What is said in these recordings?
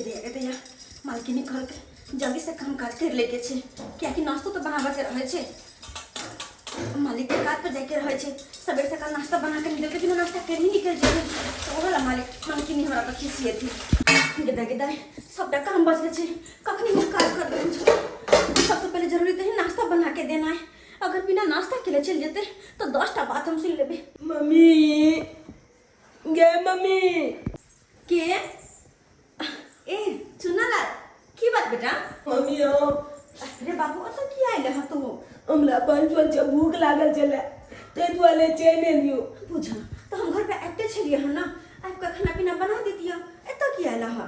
दैया मालकिनी कहलकै जल्दी से काम काज कर लेके छै कियाकि नाश्तो तऽ बनाबऽ के रहै छै मालिक के काज पर जाइके रहै छै सबेर सकाल नाश्ता बना के निकल के बिना नाश्ता के ही निकल जेबै तऽ ओहो ला मालिक मालकिनी हमरा पर खिसियेथिन। गेदा गेदा सबटा काम बचल छै, कखनी हम काज करबै? सबसे पहले जरूरी तऽ है नाश्ता बना के देना है। अगर बिना नाश्ता के लिए चलि जेतै तऽ 10टा बात हम सुनि लेबै। मम्मी गे मम्मी। के ए चुनालाल, की बात बेटा? मम्मी हम अरे बाबू, ओतऽ की आयल हँ तू? हमरा पंचुअल छै, भूख लागल छलै, ताहि दुआरे चलि एलियौ। बुझ तऽ हम घर पे आबिते छलियै हँ ने, आबि कऽ खाना पीना बना दितियै, एतऽ की आयल हँ?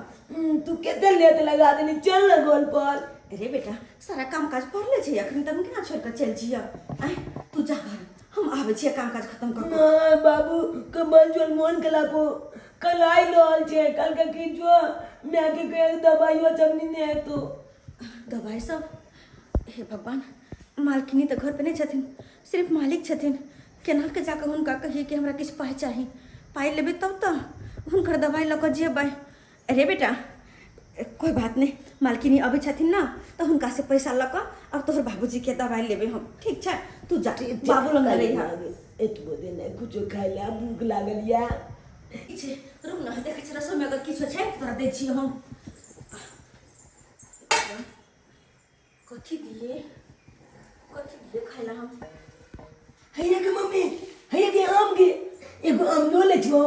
तू कते लेट लगा देली, चल ने गोल पर। अरे बेटा, सारा काम काज पड़ले छै अखन, तऽ हम केना छोड़ि कऽ चलि जियऽ? आँय, तू जा घर, हम आबै छियै काम काज खतम कऽ कऽ। नहि बाबू, कमल जोल मोन केलक, कल आइ रहल छै, कल के की जो माय के कहे दवाइयो सब नहीं हेतो। दवाई सब? हे भगवान, मालकिनी तऽ घर पे नहि छथिन, सिर्फ मालिक छथिन। केना के जाकऽ हुनका कहिए कि हमरा किछु पाइ चाही? पाइ लेबै तब तऽ हुनकर दवाइ लऽ कऽ जेबै। अरे बेटा, कोई बात नहीं, मालकिनी अबै छथिन ना तऽ हुनका से पैसा लऽ कऽ और तोहर बाबूजी के दवाइ लेबै हम। ठीक छै, तू जा, बाबू लग रही। एतबो दिन नहि कुछो खाइ लए, भूख लागल या। ठीक छै, रुक ना, देखै छी रसोई में अगर किछो छै तोरा दै छियै हम। कथी दिए, कथी दिए खाइ ला हम? हैया के मम्मी, हैया के आम के, एगो आम लो ले छियो।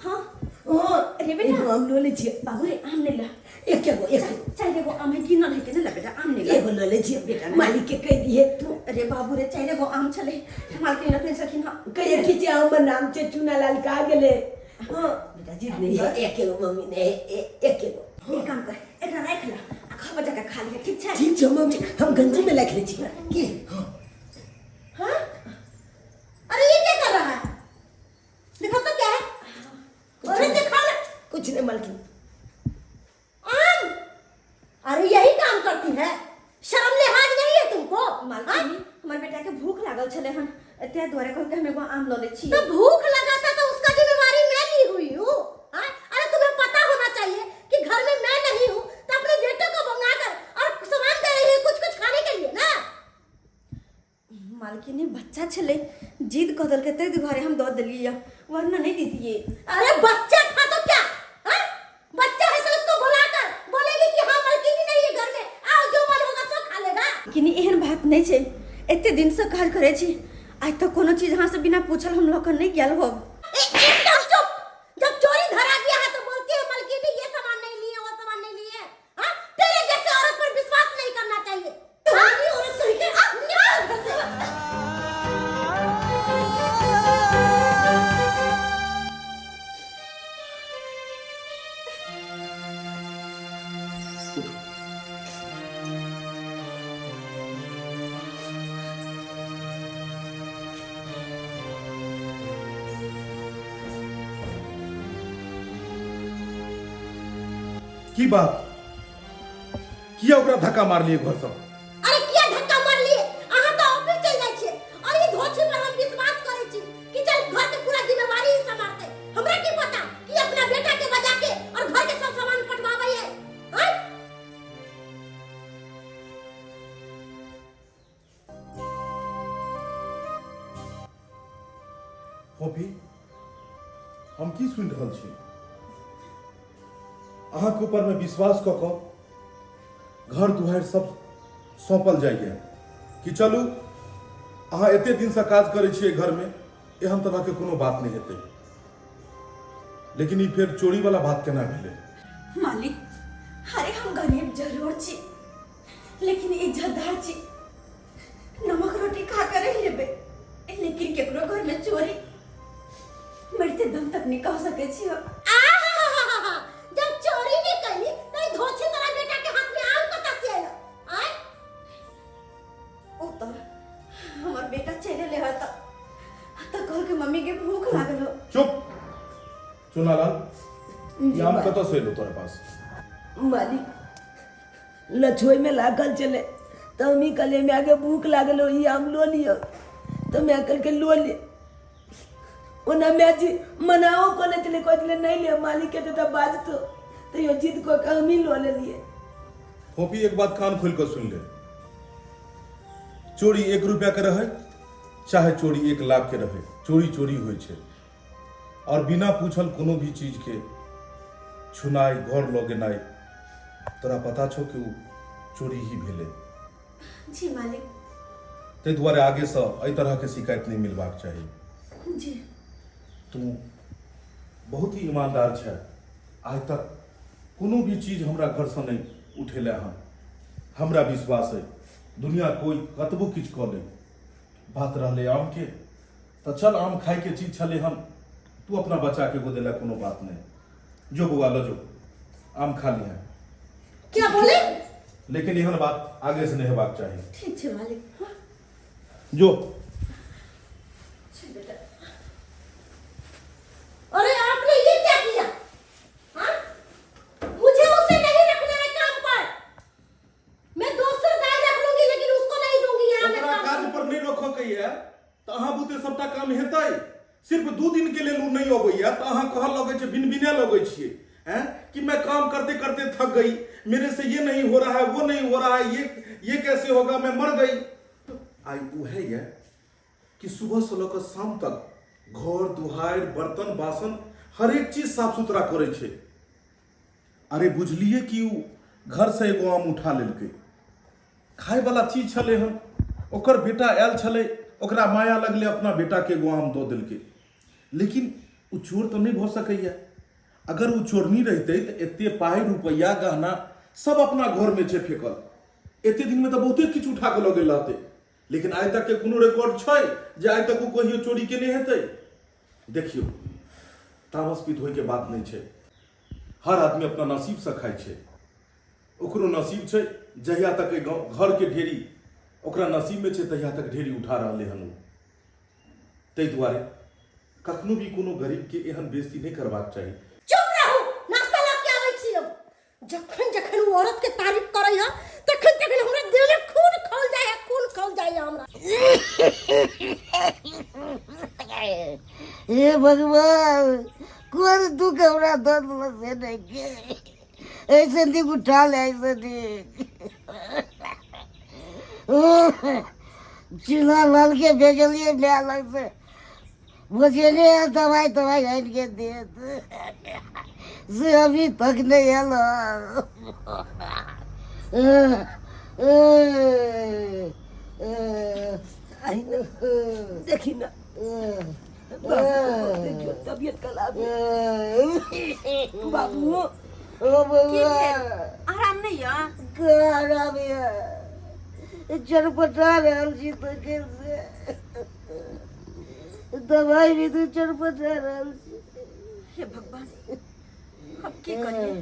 हाँ। हाँ। अरे बेटा। एगो आम लो ले छियो। बाबू रे, आम नहीं ला। एक एगो, एक एगो। चारि गो आम है, गिनल है के नहीं ला बेटा, आम नहीं ला। एगो लो ले छियो। बेटा, नहीं। मालिक के कह दिए तू। अरे बाबू रे, चारि गो आम छले, मालकिन रखने छलखिन। हाँ। कहिए कि जे हमर नाम छै चूना लाल का गेले। हाँ। बेटा, जिद नहीं कर। एक एगो मम्मी, नहीं, एक एगो। एक काम कर, एकरा राखि ला आ घर पर जाकर खा लिहे, ठीक छै? ठीक छै मम्मी, हम गंजी में राखि लै छी की। हाँ। हाँ? अरे ये क्या कर रहा है? दिखाओ तो क्या है? अरे दिखा ले। कुछ नहीं मालकिन। आम। अरे यही काम करती है, शर्म लिहाज नहीं है तुमको? मालकिनी, हमर बेटा के भूख लागल छले हन, ते दुआरे कहल के हम एगो आम लऽ लै छी। तो भूख लगा था तो उसका जिम्मेवारी मैं ली हुई हूँ? हाँ? अरे तुम्हें पता होना चाहिए कि घर में मैं नहीं हूँ तो अपने बेटे को मंगा कर और सामान दे रही है कुछ कुछ खाने के लिए ना। मालकिनी, बच्चा छले, जिद कऽ देलकै, ताहि दुआरे हम दऽ देलियै, वरना नहि दितियै। अरे बच्चा था तो क्या? हाँ? बच्चा है तो उसको बुलाकर बोलेगी कि हाँ मालकिनी नहीं है घर में, आओ जो मन होगा सो खा लेगा। किनी, एहन बात नहि छै, एते दिनसँ काज करै छी, आइ तक कोनो चीज अहाँ से बिना पूछल हम लऽ कऽ नहि गेल होब। ए, एकदम चुप। जब चोरी धरा गया है तो बोलती है मालकिनी ये सामान नहीं लिए, वो सामान नहीं लिए। हाँ? तेरे जैसे औरत पर विश्वास नहीं करना चाहिए। हाँ? औरत कहीं के निकल घर से। की बात, किया ओकरा धक्का मारलिए घर से? अरे किया धक्का मारलिए? अहाँ तो ऑफिस चल जाइ छियै और ई धोछी पर हम विश्वास करै छी कि चल घर के पूरा जिम्मेवारी ही संभालते। हमरा की पता कि अपना बेटा के बजा के और घर के सब सामान पटवाबै है। आँय? फोफी, हम की सुनि रहल छी? अहाँके ऊपरमे विश्वास कऽ कऽ घर दुआरि सब सौंपल जाइए कि चलू अहाँ एते दिनसँ काज करै छियै घरमे, एहन तरहके कोनो बात नहि हेतै, लेकिन ई फेर चोरी वाला बात केना भेलै? मालिक, अरे हम गरीब जरूर छी लेकिन इज्जतदार छी। नमक रोटी खा कर रहि लेबै लेकिन केकरो घर में चोरी मरते दम तक नहीं कह सके छी हम। आहाहाहा! जब चोरी नहीं कैली तो ई धोछी तोरा बेटा के हाथ में आम कतऽ से आयल? आय। ओ तो हमर बेटा चलि एलै हँ तऽ कहल के मम्मी के भूख लागल हो। चुप चुनालाल, ई आम कतऽ से एलो तोरा पास? मालिक, लछोइमे लागल छलै तऽ हम ई कहलियै मायके भूख लागल हो, ई आम लऽ लिअ, तऽ माय कहलकै लऽ ले। ओना माय जी मनाओ कऽ लै छलै, कहै छलै नहि ले, मालिक के तऽ बाजतो, तैयो जिद कऽ के हमही लऽ लेलियै। फोफी, एक बात कान खोलि कऽ सुनि ले, चोरी 1 रुपया के रहै चाहे चोरी 1 लाख के रहै, चोरी चोरी होइ छै। और बिना पूछल कोनो भी चीज के छुनाइ, घर लऽ गेनाइ, तोरा पता छौ कि ओ चोरी ही भेलै। जी मालिक। ताहि दुआरे आगेसँ एहि तरहके शिकायत नहि मिलबाक चाही। जी। तू बहुत ही ईमानदार छै, आइ तक कोनो भी चीज हमरा घरसँ नहि उठेले हन, हमरा विश्वास अइ दुनिया कोइ कतबो किछु कऽ ले। बात रहलै आमके, तऽ चल आम खाइके चीज छलै हन, तू अपना बच्चाके एगो देला, कोनो बात नहि। जो बौआ, लऽ जो, आम खा लिहे। क्या बोले? लेकिन एहन बात आगे से नहि हेबाक चाही। ठीक छै मालिक। हाँ। जो। चल बेटा। अरे आपने ये क्या किया? हाँ? मुझे उसे नहीं रखना है काम पर, मैं दोसर दाई रख लूंगी लेकिन उसको नहीं दूंगी यहाँ मैं ओकरा काम। काज पर नहि रखऽ के ये तऽ अहाँ बुते सबटा काम हेतै? सिर्फ 2 दिन के लेल ओ नहि अबैया तऽ अहाँ कहऽ लगै छै, बिनबिने लगै छियै हैं कि मैं काम करते करते थक गई, मेरे से ये नहीं हो रहा है, वो नहीं हो रहा है, ये कैसे होगा, मैं मर गई। आइ उहे ये कि सुबह से लऽ कऽ शाम तक घर दुहारि बर्तन बासन हरेक चीज साफ सुथरा करै छै। अरे बुझलियै कि ओ घर से एगो आम उठा लेलकै, खाय वाला चीज छलै हन, ओकर बेटा आयल छलै, ओकरा माया लगलै, अपना बेटाके एगो आम दऽ देलकै। लेकिन ओ चोर तऽ नहि भऽ सकैया। अगर ओ चोरनी रहितै तऽ एते पाइ रुपैआ गहना सब अपना घरमे छै फेकल, एते दिनमे तऽ बहुते किछु उठा कऽ लऽ गेल रहतै, लेकिन आइ तक के कोनो रिकॉर्ड छै जे आइ तक ओ कहियो चोरी केने हेतै? देखियौ, तामस पीत होइके बात नहि छै। हर आदमी अपना नसीबसँ खाइ छै, ओकरो नसीब छै। जहिया तक एहि गाँव घरके ढेरी ओकरा नसीबमे छै तहिया तक ढेरी उठा रहलै हन ओ। ताहि दुआरे कखनो भी कोनो गरीबके एहन बेइज्जती नहि करबाक चाही। चुप रहू, नाश्ता लऽ के आबै छी हम। जखन जखन ओ औरत के तारीफ करै है तखन तखन हमरा देह में खून खौल जाय है, खून खौल जाय है हमरा। हे भगवान, कोन दुख हमरा दऽ देलक से नहि के ऐसे दिक उठा ले, ऐसे दिक चूल्हा लाल के भेजलिए माय लग से, बजेने है दवाई तवाई आनि के देत, से अभी तक नहीं आयल। आई ना, देखी ना बाबू, देखियो तबियत खराब है बाबू। ओ की बउआ। भेल? आराम नहीं यऽ? आराम यऽ, चरपटा रहल छी तखन से, दवाई भी तू चरपटा रहल छी। हे भगवान, अब की करिए?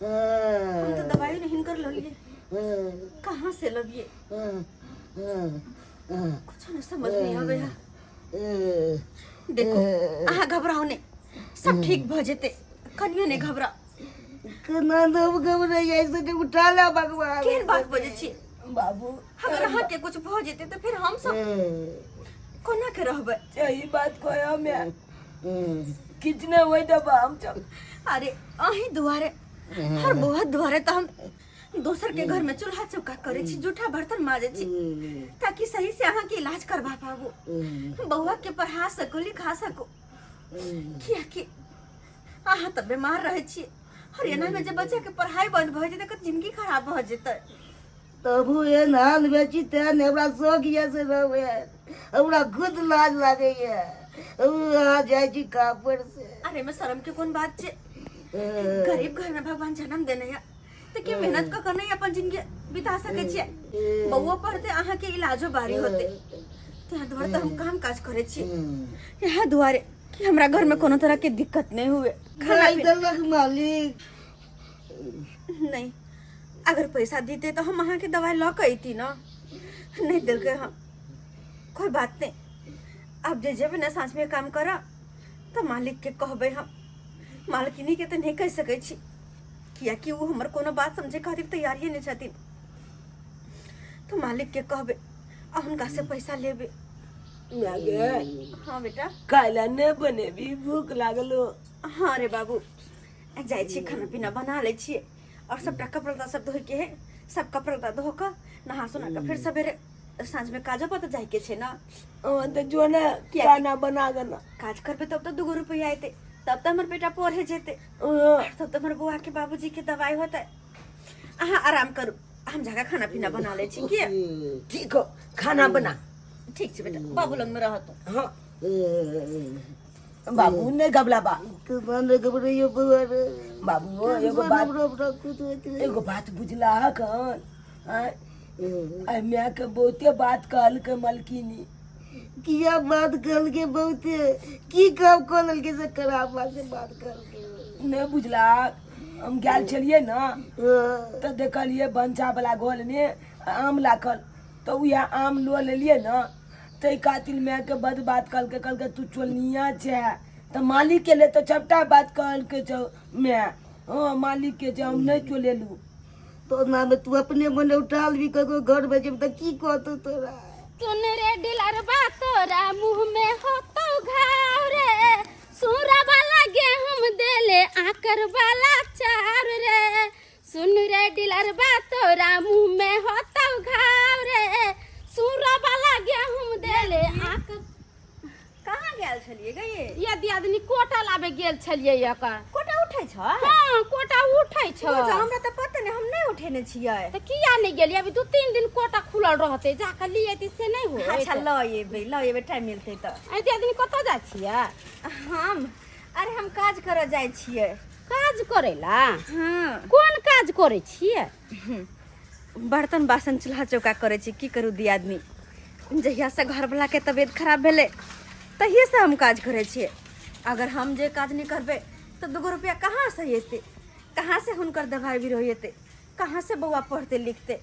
हम तो दवाई नहीं कर ललिए, कहाँ से लबिए? कुछ न समझ नहीं आवे है। देखो, अहाँ घबराओ नहीं, सब ठीक भ जेते, कनियो नहीं घबराओ। केना दब घबराइ ऐसे के उठा ला भगवान। केहन बात बजै छी बाबू? अगर अहाँ के कुछ भ जेते तऽ फिर हम सब कोना के रहबै? सही बात कहे, हमें किछु नहि होइ देबा हम सब। अरे अहीं दुआरे हर बौआ दुआरे तऽ हम दोसर के घर में चूल्हा चौका करे छी, जूठा बर्तन माजे छी, ताकि सही से अहाँ के इलाज करवा पाबू, बौआ के पढ़ा सको, लिखा सको, कियाकि अहाँ तऽ बीमार रहै छी और एना में जे बच्चा के पढ़ाई बंद भऽ जेतै तऽ जिंदगी खराब भऽ जेतै। तबु एहन हाल में छी तें ने हमरा शौक यऽ से रहबै, हमरा खुद लाज लागैया, अहाँ जाइ छी कापर से। अरे में शर्म के कोन बात छै? गरीब घर में भगवान जन्म देने है तऽ के मेहनत कऽ कऽ नहि अपन जिंदगी बिता सकै छियै? बौओ पढ़ते, अहाँ के इलाजो बारी होते, तें दुआरे तऽ हम काम काज करै छी, इएह दुआरे कि हमरा घर में कोनो तरह के दिक्कत नहीं हुए। खाना खाइ देलक मालिक? नहीं, अगर पैसा दीते तो हम अहाँ के दवाई लऽ के अयती ना, नहीं देलकै हम। कोई बात नहीं, अब जे जेबै ने साँझ में काम करऽ तऽ मालिक के कहबै हम, मालकिनी के तऽ नहीं कहि सकै छी, कियाकि ओ हमर कोनो बात समझे खातिर तैयारिए नहीं छथिन, तऽ मालिक के कहबै आ हुनका से पैसा लेबै। माय गे। हाँ बेटा। काल्हि नहि बनेबी? भूख लागलो। हाँ रे बाबू, जाइ छी खाना पीना बना लै छियै आओर सबटा कपड़ा लत्ता सब धोइके है सब कपड़ा लत्ता धो कऽ नहा सोना कऽ फेर सवेरे साँझमे काजो पर तऽ जाइके छै ने हाँ तऽ जो ने किया? खाना बना के ना काज करबै तब तऽ दूगो रुपैआ एतै तब तऽ हमर बेटा पढ़े जेतै हाँ, तब तऽ हमर बौआके बाबूजीके दवाइ होतै अहाँ आराम करू हम जाके खाना पीना बना लै छी के ठीक हो खाना बना ठीक छै बेटा बाबू लगमे रहत हाँ बाबू नहीं घबला बा तू बंद घबराइयो बौआ रे बाबू एगो बात हमरा हमरा खुद होइत रहे एगो बात बुझला कन आँय? आइ माय के बहुते बात कहलकै मलकिनी किया बात कहलकै बहुते की काम कऽ लेलकै से खराब बात से बात कहलकै नहि बुझला हम गेल छलियै ने हाँ। तऽ देखलियै भनसा वाला घरमे आम राखल तऽ उएह आम लऽ लेलियै ने ताहि खातिर मायके बड बात कहलकै कहलकै तू चोलनिया छै तऽ मालिक के ले तऽ सबटा बात कहलकै छौ माय हँ मालिक के छै हम नहि चोलेलहुँ तो नामे तू अपने मने उठा लेबी ककरो घर में जेबी तऽ की कहतौ तोरा सुन रे डिलरबा तोरा मुँह में होतो घाव रे सूरा वाला गेहूं देले आकर वाला चार रे सुन रे डिलरबा तोरा मुँह में होतो घाव रे सूरा वाला गेहूं देले आकर कहाँ गेल छलियै गै ये ये दियादनी कोटा लाबे गेल छलियै एकर कोटा उठै छै हाँ कोटा उठै छै ओ, हमरा तऽ पता नहि हम नहि उठेने छियै तऽ किया नहि गेलियै अभी 2-3 दिन कोटा खुलल रहतै जाकऽ लिए एती से नहि होय अच्छा लऽ एबै लऽ एबै टाइम मिलतै तऽ ऐ दियादनी कतऽ जाइ छियै हम अरे हम काज करऽ जाइ छियै काज करै ला हाँ कोन काज करै छियै बर्तन बासन चूल्हा चौका करै छी की करू दियादनी जहियासँ घरवलाके तबियत खराब भेलै तहिएसँ हम काज करै छियै अगर हम जे काज नहि करबै तऽ दूगो रुपैआ कहाँसँ एतै कहाँसँ हुनकर दबाइ बिरो एतै कहाँसँ बौआ पढ़तै लिखतै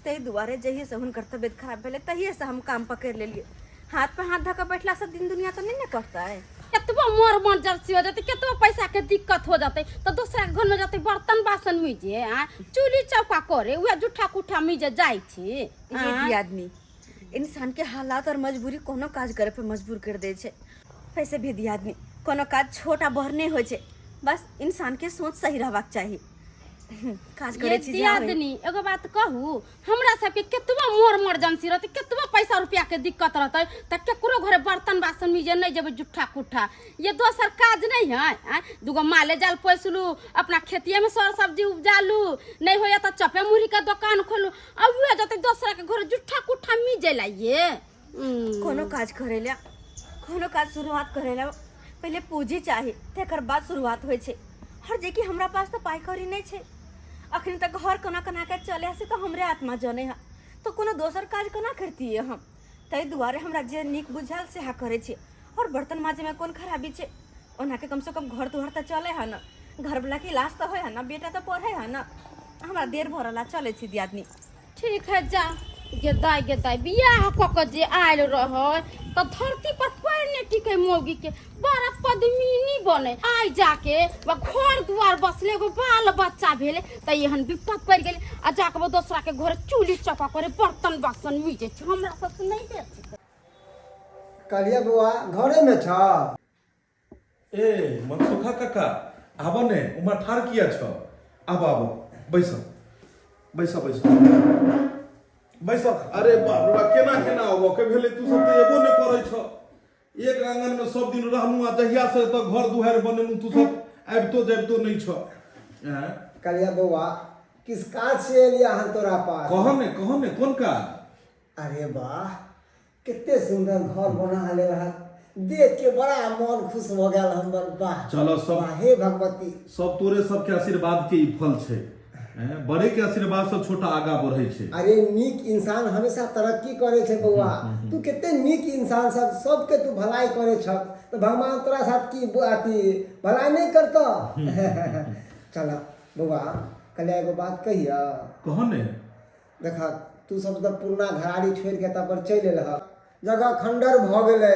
ताहि दुआरे जहिएसँ हुनकर तबियत खराब भेलै तहिएसँ हम काम पकड़ि लेलियै हाथ पर हाथ धऽ कऽ बैठलासँ दिन दुनिया तऽ नहि ने कटतै केतबो मोर मन जर्सी हो जेतै केतबो पैसा के दिक्कत हो जेतै तऽ दोसरा के घर में जेतै बर्तन बासन मिजे आ चूल्ही चौका करे उहे जूठा कुठा मिजे जाइ छी ये भी आदमी इंसान के हालात और मजबूरी कोनो काज करे पे मजबूर कर दे छै वैसे भी दी आदमी कोनो काज छोट आ बड़ नहि होइ छै बस इंसान के सोच सही रहबाक चाही काज ये करै छी जे होय। दियादनी एगो बात कहू हमरा सबके केतबो मोर मर्जेंसी रहतै केतबो पैसा रुपया के दिक्कत रहतै तऽ केकरो घरे बर्तन बासन मिजे नहि जेबै जुट्ठा कुट्ठा ये दोसर काज नहि है आँय दूगो माले जाल पोसलू अपना खेतिए में सर सब्जी उपजालू नहि होइए तऽ चपे मुरही के दोकान खोलू आ उहे जेतै दोसरा के घरे जुट्ठा कुट्ठा मिजे ला ये कोनो काज करै लए कोनो काज शुरुआत करै लए पहिले पूँजी चाही तकर बाद शुरुआत होइ छै आओर जेकि हमरा पास तऽ पाइ कौड़ी नहि छै अखन तक घर कोना कोना के चले से तऽ हमरे आत्मा जने है तऽ कोनो दोसर काज कोना करतियै हम ताहि दुआरे हमरा जे नीक बुझायल सएह करै छी आओर बर्तन माजैमे कोन खराबी छै ओनाके कमसँ कम घर दुआर तऽ चले है ने घरवलाके इलाज तऽ होइ है ने बेटा तऽ पढ़े है ने हमरा देर भऽ रहल है चलै छी दियादनी ठीक है जा गेदाय गेदाय बियाह कऽ के जे आयल रहै तऽ धरती पर पैर नहि टिकै मौगी के बड़ा पद्मिनी बने आइ जाके वा घर दुआर बसले एगो बाल बच्चा भेलै तऽ एहन विपत पड़ि गेलै आ जाके वो दोसरा के घर चूल्ही चौका करे बर्तन बासन मीजे छै हमरा सबसे नहि देत कहलियै बौआ घरेमे छह ए मनसुखा काका आबऽ ने उम्हर ठाढ़ किया छह आबऽ आबऽ बैस बैस बैस बैस अरे बाप रे बा केना केना अबऽ के भेलै तू सब तऽ एबो नहि करै छह एक आंगन में सब दिन रहलहुँ आ जहिया से एतऽ घर दुआरि बनेलहुँ तू सब आबितो जाबितो नहि छह आँय? कहलियै बौआ किस काज से एलियै अहाँ तोरा पास कहऽ ने कहऽ ने कोन काज अरे वाह कते सुंदर घर बना ले रहा देख के बड़ा मन खुश भऽ गेल हमर वाह चलो सब वाह हे भगवती सब तोरे सबके आशीर्वाद के ई फल छै हैं, बड़े के आशीर्वाद से छोटा आगा बढ़े छै अरे नीक इंसान हमेशा तरक्की करे छै बौआ तू कते नीक इंसान सब सबके तू भलाई करे छ तऽ भगवान तोरा साथ की अथी भलाई नहि करतऽ चल बौआ कहलियै एगो बात कहियऽ कह ने देख तू सब तऽ पुरना घरारी छोड़ि कऽ एतऽ पर चलि एलह जगह खण्डर भऽ गेलै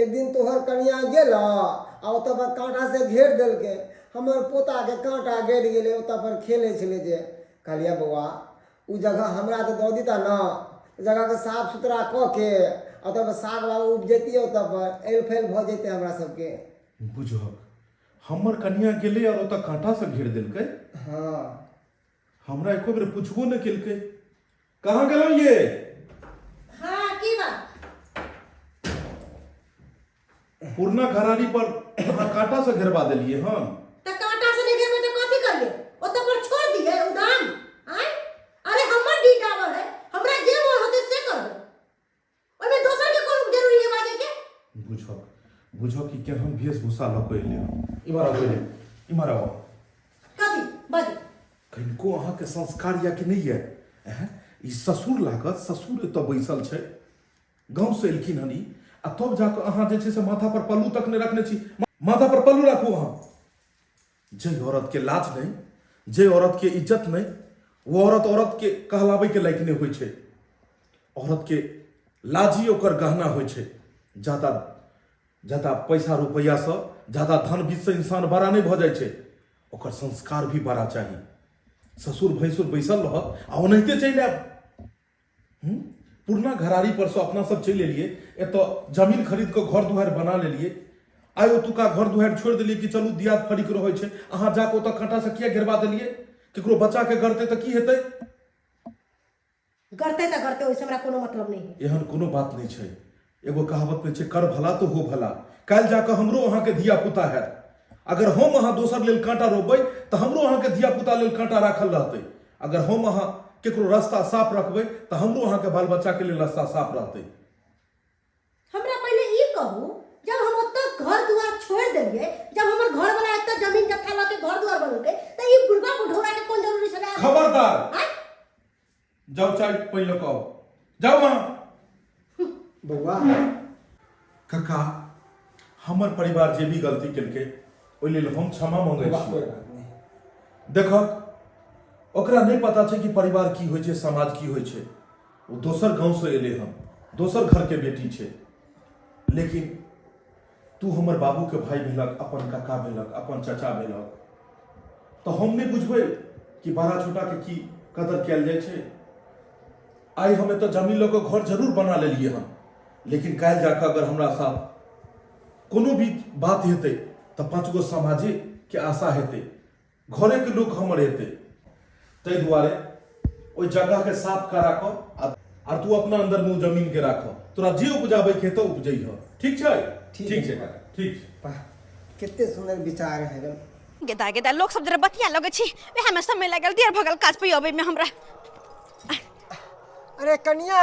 एक दिन तोहर कनियाँ गेलह आ ओतऽ पर काँटासँ घेर देलकै हमर पोताके काँटा गड़ि गेलै ओतऽ पर खेलै छलै जे कहलियै बौआ ओ जगह हमरा तऽ दऽ दितऽ ने जगहके साफ सुथरा कऽ के ओतऽ पर साग वाग उपजैतियै ओतऽ पर ऐल फैल भऽ जैतै हमरा सबके बुझहक हमर कनिया गेलै आओर ओतऽ काँटासँ घेर देलकै। हँ। हमरा एको बेर पुछबो नहि केलकै। कहाँ गेलहुँ ये? हाँ, की बात? पुरना घरारी पर अहाँ कांटा से घेरबा देलिए हन। त कांटा से नहीं घेरबे त कथी करिए? ओत पर छोड़ दिए उदान आय? अरे हमर डी डाबर है, हमरा जे मन होते से करबे, ओमे दोसर के कोन जरूरी है बाजे के? बुझो बुझो कि केहन वेशभूषा लऽ कऽ एलै हन। इम्हर आबो रे, इम्हर आबो। कथी बाजू? कनिको अहाँके संस्कार या कि नहि यऽ? एँ, ई ससुर लागत, ससुर एतऽ बैसल छै, गाँवसँ एलखिन हन ई, आ तब जाकऽ अहाँ जे छै से माथापर पल्लू तक नहि रखने छी। माथापर पल्लू राखू अहाँ। जाहि औरतके लाज नहि, जाहि औरतके इज्जत नहि, ओ औरत औरतके कहलाबैके लायक नहि होइ छै। औरतके लाज ही ओकर गहना होइ छै। जादा जादा पैसा रुपैआसँ, जादा धन बीतसँ इंसान बड़ा नहि भऽ जाइ छै, ओकर संस्कार भी बड़ा चाही। ससुर भैंसुर बैसल रहत आ ओनाहिते चलि आयब। पुरना घरारी पर से अपना सब चलि एलियै, एतऽ जमीन खरीद कऽ घर दुआरि बना लेलियै। आइ ओतुका घर दुआरि छोड़ि देलियै कि चलू दियाद फरीक रहै छै। अहाँ जाकऽ ओतऽ काँटासँ किया घेरबा देलियै? ककरो बच्चाके गड़तै तऽ की हेतै? गड़तै तऽ गड़तै, ओहिसँ हमरा कोनो मतलब नहि है। एहन कोनो बात नहि छै। एगो कहावत में छै, कर भला तो हो भला। काल्हि जाकऽ हमरो अहाँके धिया पुता हैत। अगर हम अहाँ दोसर लेल काँटा रोपबै तऽ हमरो अहाँके धिया पुता लेल काँटा राखल रहतै। अगर हम अहाँ केकरो रास्ता साफ रखबै तऽ हमरो अहाँके बाल बच्चाके लेल रास्ता साफ रहतै। हमरा पहिले ई कहू, जब हम ओतऽ घर दुआर छोड़ि देलियै, जब हमर घर वाला एतऽ जमीन जत्था लऽ के घर दुआर बनेलकै, तऽ ई बुढ़बा बुढ़ौरा के कोन जरूरी छलै? खबरदार! आँय? जाउ चाय पानि लऽ कऽ आउ, जाउ अहाँ। बौआ। कका, हमर परिवार जे भी गलती केलकै ओहि लेल हम क्षमा मांगै बौआ, छी। कोइ बात नहि। देखक, ओकरा नहि पता छै कि परिवार की होइ छै, समाज की होइ छै। ओ दोसर गाँवसँ एलै हन, दोसर घरके बेटी छै, लेकिन तू हमर बाबूके भाय भेलक, अपन काका भेलक, अपन चाचा भेलक, तऽ हम नहि बुझबै कि बड़ा छोटाके की कदर कयल जाइ छै? आइ हम एतऽ जमीन लऽ कऽ घर जरूर बना लेलियै हन, लेकिन काल्हि जाकऽ अगर हमरा साथ कोनो भी बात हेतै तऽ पाँच गो समाजेके आशा हेतै, घरेके लोक हमर हेतै। ताहि दुआरे ओहि जगहके साफ करा कऽ आ तू अपना अंदरमे ओ जमीनके राखऽ, तोरा जे उपजाबैके हेतौ उपजैह। ठीक छै? ठीक छै, ठीक छै। वाह, कते सुन्दर विचार है। गेदा गेदा लोक सब जरा बतिया लगै छी, वएह में समय लागल, देर भऽ गेल काज पे अबै में हमरा। अरे कनिया,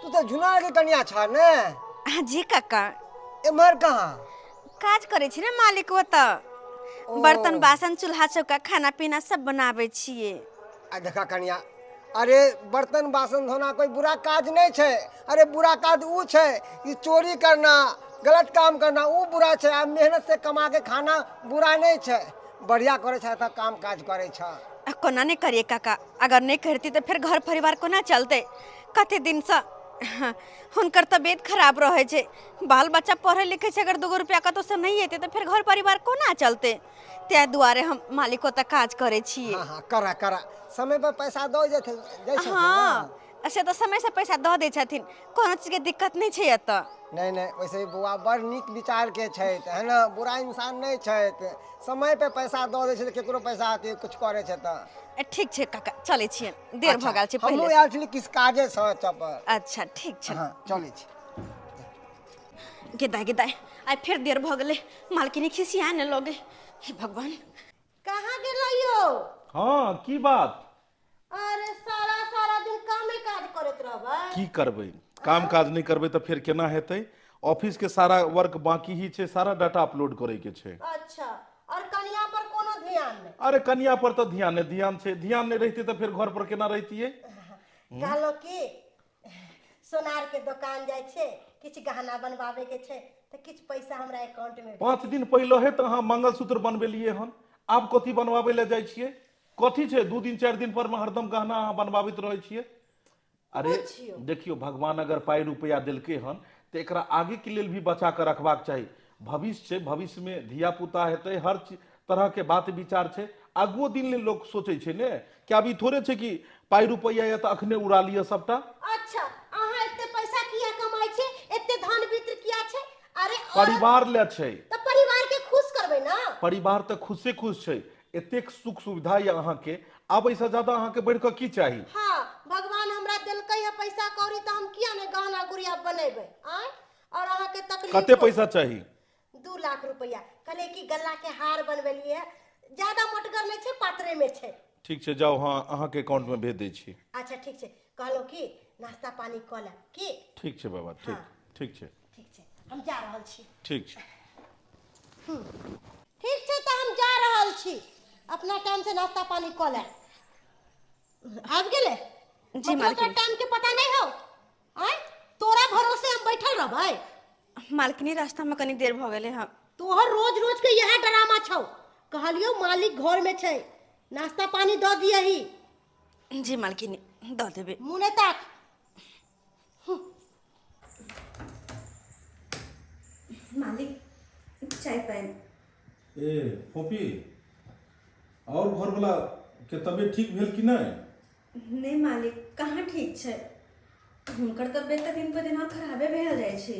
तू तऽ झुनार के कनिया छ ने? हाँ जी काका। एम्हर कहाँ? काज करै छी ने मालिक ओतऽ, बर्तन बासन चूल्हा चौका खाना पीना सब बनाबै छियै। आ देखा कनिया, अरे बर्तन बासन धोना कोई बुरा काज नहीं छै। अरे बुरा काज ऊ छै कि चोरी करना, गलत काम करना, ऊ बुरा छै। आ मेहनत से कमा के खाना बुरा नहीं छै। बढ़िया करे छै तऽ काम काज करे छै। आ कोना नहि करिए काका, अगर नहि करती तऽ फेर घर परिवार कोना चलतै? कते दिनसँ हुनकर तबियत खराब रहै छै, बाल बच्चा पढ़ै लिखै छै, अगर दूगो रुपया कतहुसँ नहि एतै तऽ फेर घर परिवार कोना चलतै? ताहि दुआरे हम मालिक ओतऽ काज करै छियै। हाँ हाँ, करा करा, समय पर पैसा दऽ जेतै जाइ छथिन? हाँ, से तऽ समय से पैसा दऽ दै छथिन, कोनो चीजके दिक्कत नहि छै एतऽ। नहीं नहीं, वैसे भी बौआ बड़ नीक विचार के छथि, है ना? बुरा इंसान नहीं छथि। समय पे पैसा दऽ दै छै तऽ केकरो पैसा अथी कुछ करै छै तऽ। ठीक छै काका, चलै छियै, देर भऽ गेल छै। हमहूँ पहिले आयल छली किछु काजेसँ चपर। अच्छा, ठीक छै। हँ, चलै छी। गेदाय गेदाय, आइ फेर देर भऽ गेलै, मालकिनी खिसिया ने लगे। हे भगवान! कहाँ गेलो यौ? हँ, की बात? अरे सारा सारा दिन कामे काज करैत रहबै? की करबै, काम काज नहि करबै तऽ फेर केना हेतै? ऑफिस के सारा वर्क बाकी ही छै, सारा डाटा अपलोड करे के छै। अच्छा, और कनिया पर कोनो ध्यान नहि? अरे कनिया पर तऽ ध्यान नहि, ध्यान छै। ध्यान नहि रहितै तऽ फेर घर पर केना रहितियै? कहलो कि सोनार के दोकान जाइ छै, किछु गहना बनवावे के छै, तऽ किछु पैसा हमरा अकाउंट में। 5 दिन पहिले हे तऽ अहाँ मंगलसूत्र बनबेलियै हन, आब कथी बनवाबै लए जाइ छियै? कथी छै 2 दिन 4 दिन पर मे हरदम गहना अहाँ बनवाबैत रहै छियै? अरे देखियौ, भगवान अगर पाइ रुपैआ देलकै हन तऽ एकरा आगेके लेल भी बचा कऽ रखबाक चाही। भविष्य छै, भविष्यमे धिया पुता हेतै, हर तरहके बात विचार छै, आगुओ दिन लेल लोक सोचै छै ने। कि आब ई थोड़े छै कि पाइ रुपैआ यऽ तऽ अखने उड़ा लिअ सबटा। अच्छा, अहाँ एते पैसा किया कमाइ छै? एते धन वित्त किया छै? अरे परिवार ले छै। तऽ परिवार के खुश करबै ने। परिवार तऽ खुशे खुश छै एतेक सुख सुविधा यऽ अहाँके आब एहिसँ ज्यादा अहाँके बढ़ि कऽ की चाही हाँ भगवान हमरा देलकै है पैसा कौड़ी तऽ हम किया नहि गहना गुड़िया बनेबै आँय और अहाँके तकलीफ कते पैसा चाही 2 लाख रुपया। कहलियै कि गला के हार बनबेलियै, ज्यादा मोटगर नहि छै, पातरे में छै। ठीक छै, जाउ, हाँ, अहाँके अकाउंटमे भेज दै छी। अच्छा, ठीक छै। कहलहुँ कि नाश्ता पानी कऽ लेब की? ठीक छै बाबा, ठीक। ठीक छै। ठीक छै, हम जा रहल छी। ठीक छै। ठीक छै, तऽ हम जा रहल छी। अपना टाइम से नाश्ता पानी कऽ लेब। आबि गेलै? जी, मतलब मालकिन। तोरा टाइम के पता नहीं हो? आँय, तोरा भरोसे हम बैठल रहबै? मालकिनी, रास्तामे कनी देर भऽ गेलै हँ। तोहर रोज रोज के यह ड्रामा छौ। कहलियौ मालिक घर में छै, नाश्ता पानी दऽ दियही। जी मालकिनी, दऽ देबै। मुँह नहि ताक। मालिक, चाय पानि। ए फोपी, आओर घरवला के तबियत ठीक भेल कि नहि? नहि मालिक, कहाँ ठीक छै। हुनकर तबियत तऽ दिन पर दिन आओर खराबे भेल जाइ छै।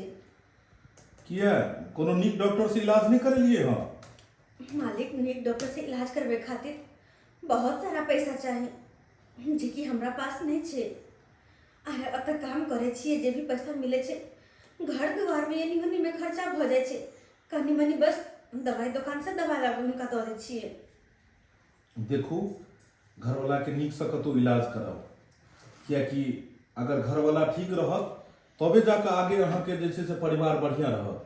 किया, कोनो नीक डॉक्टर से इलाज नहि करेलिए हँ? मालिक, नीक डॉक्टर से इलाज करबै खातिर बहुत सारा पैसा चाही, जे कि हमरा पास नहि छै। आर एतऽ काम करै छियै, जे भी पैसा मिलै छै घर दुआरमे एनी ओनीमे खर्चा भऽ जाइ छै। कनी मनी बस दवाइ दोकानसँ दवाइ लाबि हुनका दऽ दै छियै। देखू, घरवलाके नीकसँ कतहु इलाज कराउ, किएकि अगर घरवला ठीक रहत तबे जाकऽ आगे अहाँके जे छै से परिवार बढ़िआँ रहत।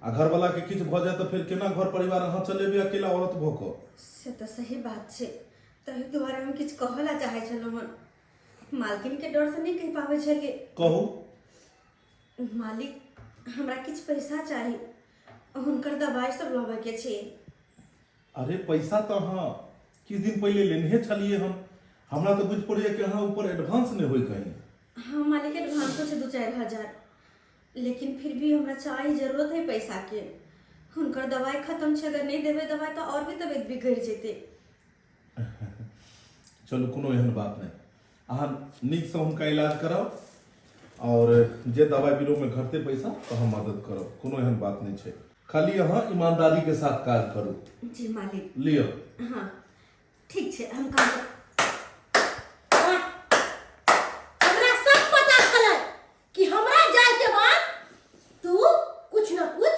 आ घरवलाके किछु भऽ जाय तऽ फेर केना घर परिवार अहाँ चलेबै अकेला औरत भऽ कऽ? से तऽ सही बात छै। ताहि दुआरे हम किछु कहऽ लए चाहै छलहुँ हन। मालकिनके डरसँ नहि कहि पाबै छलियै। कहू। मालिक, हमरा किछु पैसा चाही, हुनकर दवाइ सब लबैके छै। अरे, पैसा तऽ अहाँ किछु दिन पहिले लेनहे छलियै हम। हमरा तऽ बुझि पड़ैए कि अहाँ ऊपर एडवांस नहि होय कहीं। हाँ मालिक, एडवांसो छै 2-4 हजार, लेकिन फिर भी हमरा चाही, जरूरत है पैसाके। हुनकर दवाइ खत्म छै। अगर नहि देबै दवाइ तऽ आओर भी तबियत बिगड़ि जेतै। चलू, कोनो एहन बात नहि। अहाँ नीकसँ हुनका इलाज कराउ आओर जे दवाइ बीरोमे घटतै पैसा तऽ हम मदद करब। कोनो एहन बात नहि छै। खाली अहाँ ईमानदारीके साथ काज करू। जी मालिक। लिअ। हाँ, ठीक छै, हम काम वाह! हमरा सब पता छलै कि हमरा जाय के बाद तू कुछ न कुछ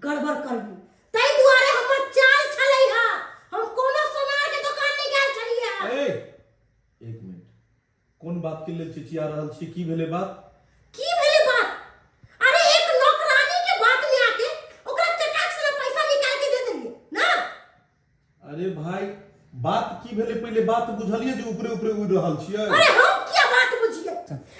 गड़बड़ करबी। ताहि दुआरे हमर चाल छलै हा। हम कोनो सोनार के दुकान नहि गेल छलियै हा। ए, एक मिनट, कोन बात के लेल चिचिया रहल छी? की भेलै बात? की भेलै बात? अरे, एक नौकरानी के बात में आके ओकरा चटाक से पैसा निकाल के दे देलिए ना? अरे भाई, बात की भेलै? पहिले बात बुझलियै जे ऊपरे ऊपरे उड़ि रहल छियै? अरे, हम किया बात बुझिए?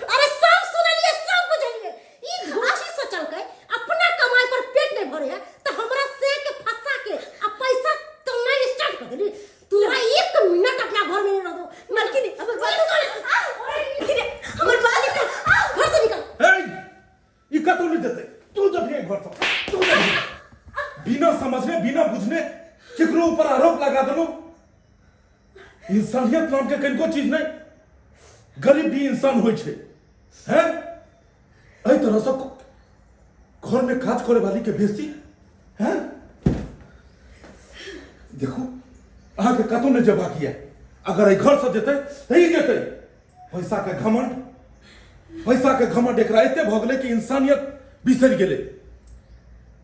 अरे, सब सुनलिए, सब बुझलिए। ई धोछी सोचलकै अपना कमाई पर पेट नहीं भरे है तो हमरा से के फंसा के आ पैसा कमाई स्टार्ट कर देली। तोरा एक मिनट अपना घर में नहीं रह दो। मालकिनी, हमर बात मालकिनी, हमर बात। घर से निकल। हे, ई कतौ नहि जेतै। तू जब घर से तू जबही। बिना समझने, बिना बुझने केकरो ऊपर आरोप लगा देलहुँ। इंसानियत नाम के कनिको चीज नहीं। गरीब भी इंसान होइ छै। हैं, एहि तरह से घर में काज करे वाली के बेसी हैं। देखू, अहाँके कतौ नहि जेबाक यऽ। अगर एहि घर से जेतै तऽ ई जेतै। पैसा के घमंड, पैसा के घमंड एकरा एते भऽ गेलै कि इंसानियत बिसरि गेलै।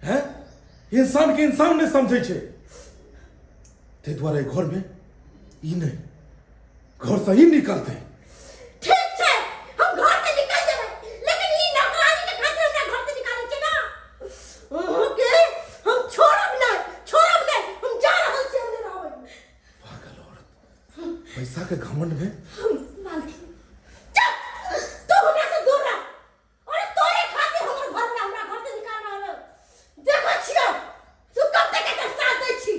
हैं, इंसान के इंसान नहि समझै छै। ताहि दुआरे एहि घरमे ई नहि, घर से ही निकलतै। ठीक छै, हम घर से निकल जेबै, लेकिन ई नौकरानी के खातिर हमरा घर से निकालै छै ना, अहाँके हम छोड़ब नहि, छोड़ब नहि। हम जा रहल छी, हम नहि रहबै। पागल औरत, पैसा के घमंड में। मालकिन। चुप! तू हमरा से दूर रह। अरे, तोरे खातिर हमर घर वाला हमरा घर से निकाल रहल है। देखै छियौ तू कब तक एकर साथ दै छी।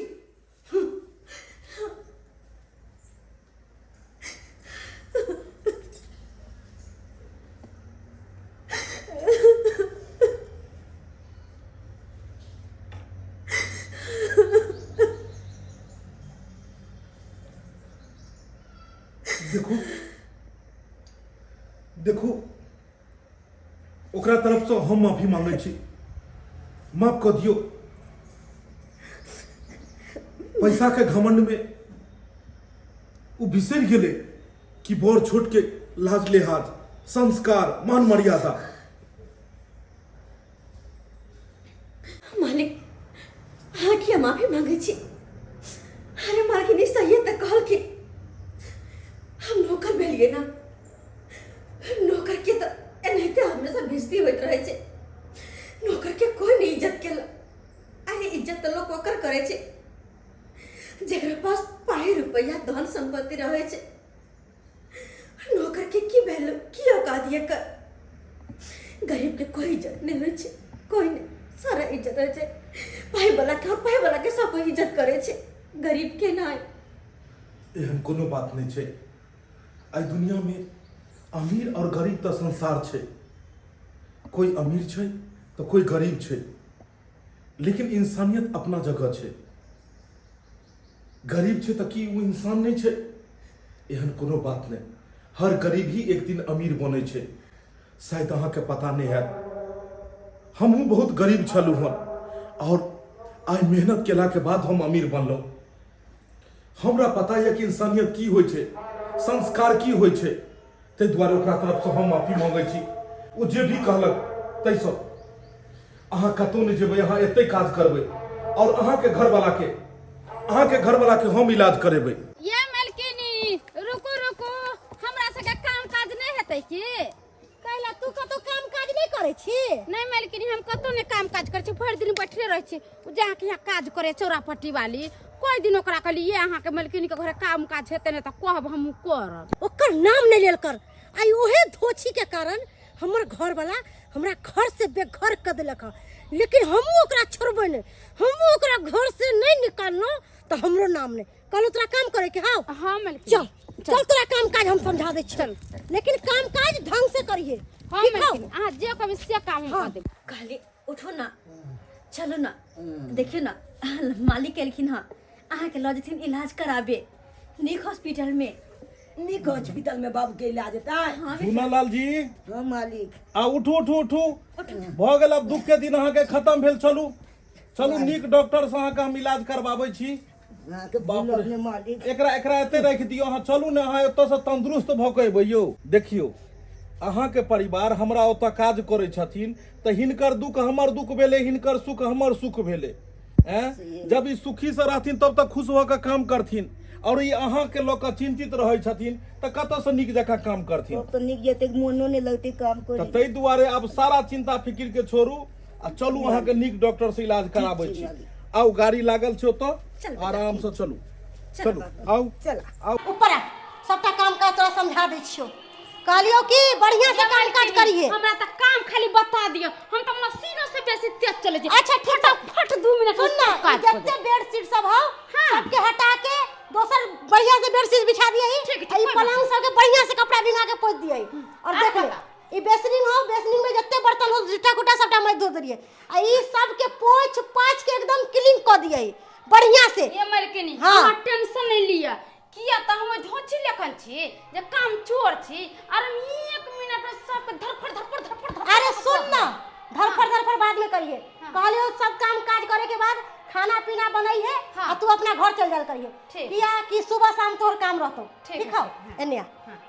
देखू, देखू, ओकरा तरफसँ हम माफी मांगै छी। माफ कऽ दियौ। पैसाके घमंडमे ओ बिसरि गेलै कि बड़ छोटके लाज लिहाज संस्कार मान मर्यादा। मालिक, अहाँ किया माफी मांगे छी? अरे मालकिनी सही तऽ कहलखिन, हम नौकर भेलियै ना, नौकर के तऽ एनाहिते हमेशा बेइज्जती होइत रहै छै। नौकर के कोई नहि इज्जत केलक। अरे इज्जत तऽ लोक ओकर करै छै जकरा पास पाइ रुपैआ धन सम्पत्ति रहै छै। नौकर के की वैल्यू, की औकात एकर? गरीब के कोई इज्जत नहीं होइ छै, कोई नहीं, सारा इज्जत होइ छै पाइ वाला के, और पाइ वाला के सब कोई इज्जत करै छै, गरीब के नहि। एहन कोनो बात नहि छै। एहि दुनियामे अमीर और गरीब तऽ संसार छै, कोई अमीर छै तऽ कोई गरीब छै, लेकिन इंसानियत अपना जगह छै। गरीब छै तऽ की ओ इंसान नहि छै? एहन कोनो बात नहि। हर गरीब ही एक दिन अमीर बनै छै। शायद अहाँके पता नहि हैत, हमहूँ बहुत गरीब छलहुँ हन और आइ मेहनत केलाके बाद हम अमीर बनलहुँ। हमरा पता यऽ कि इंसानियत की होइ छै, संस्कार की होइ छै। ताहि दुआरे ओकरा तरफसँ हम माफी मांगै छी। ओ जे भी कहलक ताहिसँ अहाँ कतहु नहि जेबै, अहाँ एतहि काज करबै और अहाँके घरवालाके, अहाँके घरवालाके हम इलाज करेबै। ये मलकिनी, रुकू रुकू, हमरा सबके काम काज नहि हेतै की? कहला तू कतौ काम काज नहि करै छी? नहि मलकिनी, हम कतौ नहि काम काज करै छी, भरि दिन बैठले रहै छी। ओ जे अहाँके यहाँ काज करे चौरापट्टी वाली, कोई दिन ओकरा कहली ये अहाँके मलकिनी के घरे काम काज हेतै नहि तऽ कहब हमहूँ करब। ओकर नाम नहि लेल कर। आइ ओहे धोछी के कारण हमर घरवाला हमरा घर से बेघर कर देलक हँ, लेकिन हमहूँ ओकरा छोड़बै नहि। हमहूँ ओकरा घर से नहीं निकाललहुँ तऽ हमरो नाम नहि। कहलहुँ तोरा काम करे के हौ? हाँ मलकिनी। चल चल, तोरा काम काज हम समझा दै छी, लेकिन काम काज ढंग से करिए। हाँ ठीक हौ? मलकिनी, अहाँ जे कहबै से काम हम हाँ। कऽ देब। कहली उठो ना, चलो ना, देखियो ना मालिक एलखिन हँ, अहाँके लऽ जेथिन इलाज कराबे नीक हॉस्पिटल में। नीक हॉस्पिटल में बाबू के इलाज हेतै? हाँ। झूना लाल जी। हाँ मालिक। आ उठू उठू उठू, भऽ गेल आब, दुख के दिन अहाँके खतम भेल। चलू चलू, नीक डॉक्टर से अहाँके हम इलाज करबाबै छी। अहाँके बाप भूल रे। अपने मालिक। एकरा एकरा एते राखि दियौ, अहाँ चलू ने। अहाँ एतऽसँ तंदुरुस्त भऽ कऽ एबै यौ। देखियौ, अहाँके परिवार हमरा ओतऽ काज करै छथिन तऽ हिनकर दुख हमर दुख भेलै, हिनकर सुख हमर सुख भेलै। ऐं जब ई सुखीसँ रहथिन तब तऽ खुश भऽ कऽ काम करथिन, और ई अहाँके लऽ कऽ चिन्तित रहै छथिन तऽ कतऽसँ नीक जकाँ काम करथिन? तब तऽ नीक जेतै, मोनो नहि लगतै काम तऽ करे। ताहि दुआरे आब सारा चिन्ता फिकिर के छोड़ू आ चलू, अहाँके नीक डॉक्टर से इलाज कराबै छी। आउ, गाड़ी लागल छै ओतऽ, आरामसँ चलू चलू, आउ आउ। ऊपर आ, सबटा काम काज तोरा समझा दै छियौ। कहलियौ कि बढ़िया से काम काज करिए। हमरा तऽ काम खाली बता दिअ, हम तऽ मशीनो से बेसी तेज चलै छी। अच्छा ठीक छै। फट 2 मिनट में सुन ना, सब काज कऽ जते बेडशीट सब हौ हाँ। सबके हटा के दोसर बढ़िया से बेडशीट बिछा दियही। ठीक, ठीक, आ ई कोई बात पलंग सबके बढ़िया से कपड़ा भिंगा के पोछ दियही। और आर देख ले, बता। ई बेसनिंग हो, बेसनिंग में जते बर्तन हो जुटा कुटा सबटा मैं धो देलिए, आ ई सबके पोछ पाछ के एकदम क्लीन क दियही बढ़िया से। ये मलकिनी, हाँ। अहाँ टेंशन नहीं लिअ, किया तऽ हम धोची लेखन छी जे काम चोर छी, आर हम 1 मिनट में सबके धरफड़ धरफड़ धरफड़ धरफड़। अरे सुन ना, धरफड़ धरफड़ बाद में करिए। कहलियो सब काम काज करे के बाद खाना पीना बनई है। हाँ। आ तू अपना घर चल जाल करिए। ठीक। किया कि सुबह शाम तोहर काम रहतो। ठीक ठीक है, हौ? ठीक है। एने आ।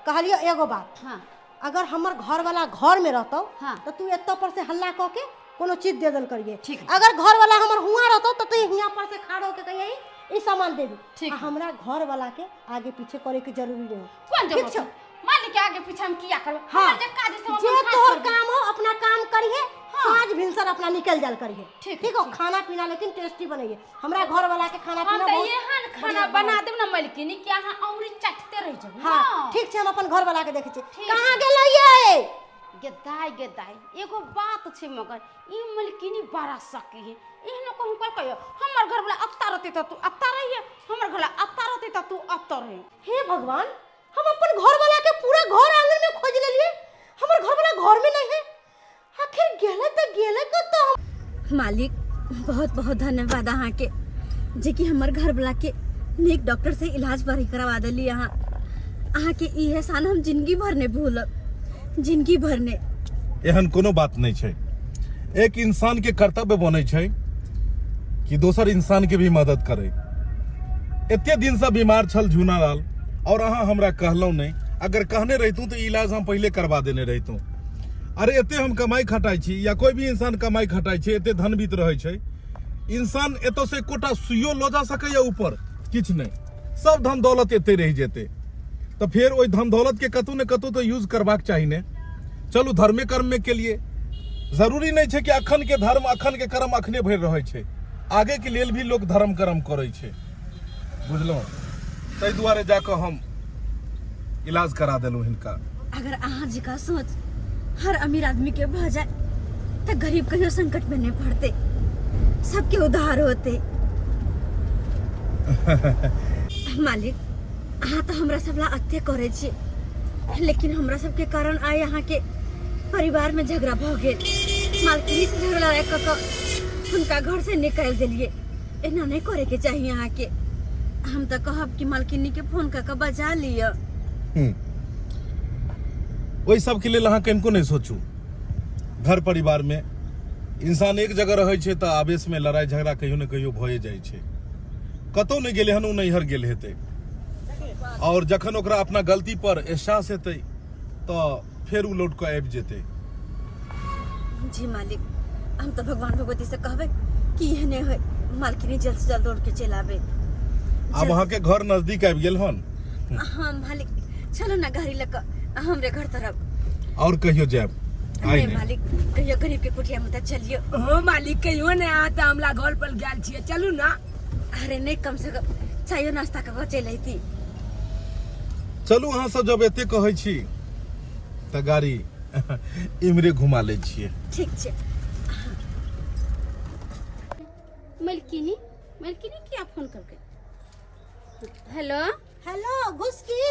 कहलियो एगो बात। हाँ। अगर हमर घर वाला घर में रहतो हाँ। तो तू एतऽ पर से हल्ला कऽ के कोनो चीज दे देल करिए। ठीक है। अगर घर वाला हमर हुआं रहतो तो तू हियां पर से खड़ा होके कहिए ई सामान देबी। ठीक आ है। हमरा घर वाला के आगे पीछे करे के जरूरी नहीं। कोन ठीक जरूरत छौ? है? मालिक के आगे पीछे हम किया करबै? हाँ। हमर जे काज है से हम जे अपन काज तोहर करबै। काम हो अपना काम करिहे, साँझ भिनसर अपना निकल जाल करिहे। ठीक है, ठीक हो? ठीक। खाना पीना लेकिन टेस्टी बनैहे। हमरा घर वाला के खाना हम पीना तऽ बहुत एहन खाना बढ़िया बना देब ना मलकिनी कि अहाँ औरी चटते रहि जेबै। हाँ ठीक छै, हम अपन घर वाला के देखै छियै। ठीक। कहाँ गेलै ये? गेदाय गेदाय, एगो बात छै, मगर ई मलकिनी बड़ा सकी है। एहनो कहूँ कर कहियो हमर घर वाला अत्ता रहते तऽ तू अत्ता रहिए, हमर घर वाला अत्ता रहते तऽ तू अत्ता रहिए। हे भगवान, हम अपन घर वाला के पूरा घर आंगन में खोज लेलिए, हमर घर वाला घर में नहीं है। आखिर गेले तऽ गेले कतऽ? मालिक, बहुत बहुत धन्यवाद अहाँके, जे कि हमर घरवला के नीक डॉक्टर से इलाज भरी करवा देली अहाँ। अहाँके ई एहसान हम जिंदगी भर नहि भूलब, जिंदगी भर नहि। एहन कोनो बात नहि छै। एक इंसान के कर्तव्य बनै छै कि दोसर इंसान के भी मदद करे। एते दिनसँ बीमार छल झूनालाल और अहाँ हमरा कहलहुँ नहि। अगर कहने रहितहुँ तऽ इलाज हम पहिले करबा देने रहितहुँ। अरे एते हम कमाइ खटाइ छी या कोई भी इंसान कमाइ खटाइ छै, एते धनबीत रहै छै इंसान, एतऽ से एकोटा सुइयो लऽ जा सकैए ऊपर? किछु नहि, सब धन दौलत एते रहि जेतै। तऽ फेर ओहि धन दौलत के कतहु ने कतहु तऽ यूज करबाक चाही ने। चलू धर्मे कर्म में के लिए जरूरी नहीं छै कि अखन के धर्म अखन के कर्म अखने भरि रहै छै, आगे के लेल भी लोग धर्म कर्म करै छै, बुझलहुँ? ताहि दुआरे जाकऽ हम इलाज करा देलहुँ हिनका। अगर अहाँ जी का सोच हर अमीर आदमी के भऽ जाए तऽ गरीब कहियो संकट में नहीं पड़ते, सबके उद्धार होते। मालिक, अहाँ तऽ हमरा सब ला अते करै छी, लेकिन हमरा सबके कारण आइ अहाँके परिवार में झगड़ा भऽ गेल। मालकिनी से झगड़ा लड़ाई कऽ कऽ हुनका घर से निकालि देलियै। एना नहीं करे के चाहिए अहाँके। हम तऽ कहब कि मालकिनी के फोन कऽ कऽ बजा लिअ। ओहि सबके लेल अहाँ कनिको नहि सोचू। घर परिवार में इंसान एक जगह रहै छै तऽ आवेश में लड़ाई झगड़ा कहियो ने कहियो भए जाइ छै। कतौ नहि गेलै हन, ओ नैहर गेल हेतै, और जखन ओकरा अपना गलती पर एहसास हेतै तऽ फेर ओ लौट कऽ आबि जेतै। जी मालिक, हम तऽ भगवान भगवती से कहबै कि एहने होय, मालकिनी जल्द से जल्द दौड़ के चलि आबै। आब अहाँके घर नजदीक आबि गेल हन। हाँ मालिक, चलो ना गाड़ी लऽ कऽ हमरे घर तरफ। और कहियो जायब आइ नहीं नहि। मालिक, कहियो गरीब के कुटिया में तऽ चलियो। हो मालिक, कहियो ने अहाँ तऽ हमरा घर पर गेल छियै, चलू ना। अरे नहीं, कम से कम चायो नाश्ता कऽ कऽ चलि अयती। चलू, अहाँ सब जब एते कहै छी तऽ गाड़ी इम्हरे घुमा लै छियै। ठीक छै। मलकिनी, मलकिनी किया फोन करके? हेलो। हेलो घुसकी।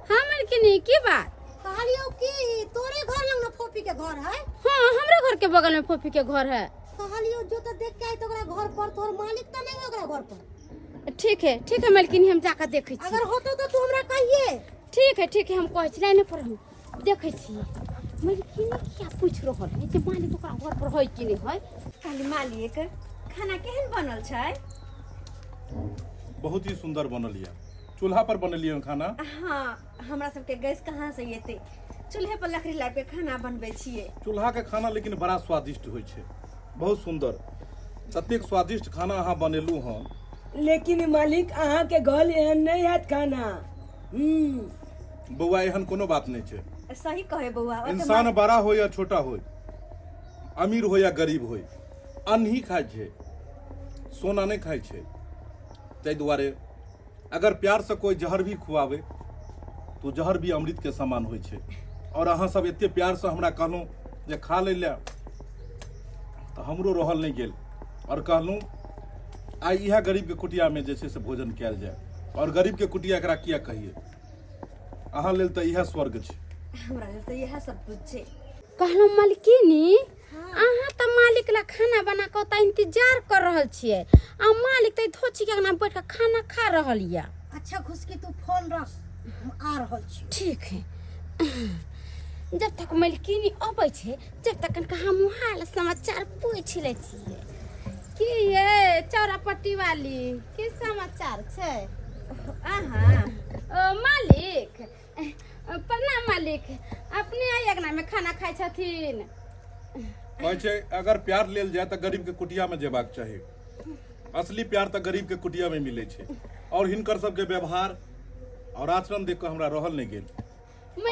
हाँ मलकिनी, की बात? कहलियौ कि तोरे घर लग ना फोफी के घर है? हाँ, हमरे घर के बगल में फोफी के घर है। कहलियौ जो तो देख के आई तो ओकरा घर पर, तोहर मालिक तो नहीं है ओकरा घर पर? ठीक है, ठीक है मलकिनी, हम जाकर देखै छी। अगर होतो तो तू हमरा कहिए। ठीक है, ठीक है, हम कहै छी, लाइने पर हम देखै छी। मलकिनी किया पूछि रहल है जे मालिक ओकरा घर पर है कि नहीं है? कहली मालिक, खाना केहन बनल छै? बहुत ही सुंदर बनल यऽ। चूल्हा पर बनेलियै हन खाना? हाँ, हमरा सबके गैस कहाँ से एतै, चूल्हे पर लकड़ी लाबि के खाना बनबै छियै। चूल्हा के खाना लेकिन बड़ा स्वादिष्ट होइ छै, बहुत सुंदर। ततेक स्वादिष्ट खाना अहाँ बनेलहुँ हन। लेकिन मालिक, अहाँके घर एहन नहि हैत खाना। बौआ, एहन कोनो बात नहि छै। सही कहे बौआ, ओते इंसान बड़ा हो या छोटा हो, अमीर हो या गरीब हो, अन्न ही खाइ छै, सोना नहि खाइ छै। ताहि दुआरे अगर प्यार से कोई जहर भी खुआवे तो जहर भी अमृत के समान होइ छै। और अहाँ सब एते प्यार से हमरा कहलहुँ जे खा लै लए, तऽ हमरो रहल नहि गेल और कहलहुँ आइ इएह गरीब के कुटिया में जे छै से भोजन कयल जाय। और गरीब के कुटिया एकरा किया कहिए, अहाँ लेल तऽ इएह स्वर्ग छै। हमरा लेल तऽ इएह सब कुछ छै। कहलहुँ मलकिनी, अहाँ तऽ मालिक ला खाना बना कऽ ओतऽ इंतजार कर रहल छियै आ मालिक तऽ धोची के अंगना बैठ कऽ खाना खा रहल यऽ। अच्छा घुसकी, तू फोन रख, हम आ रहल छी। ठीक है। जब तक मलकिनी अबै छै जब तक कनिका हम हाल समाचार पूछि लै छियै। की ये चौरापट्टी वाली, की समाचार छै? अहाँ ओ मालिक, प्रणाम मालिक। अपने आई अंगना में खाना खाइ छथिन? कहै छै अगर प्यार लेल जाय तऽ गरीब के कुटिया में जेबाक चाही। असली प्यार तऽ गरीब के कुटिया में मिलै छै। और हिनकर सबके व्यवहार और आचरण देख कऽ हमरा रहल नहि गेल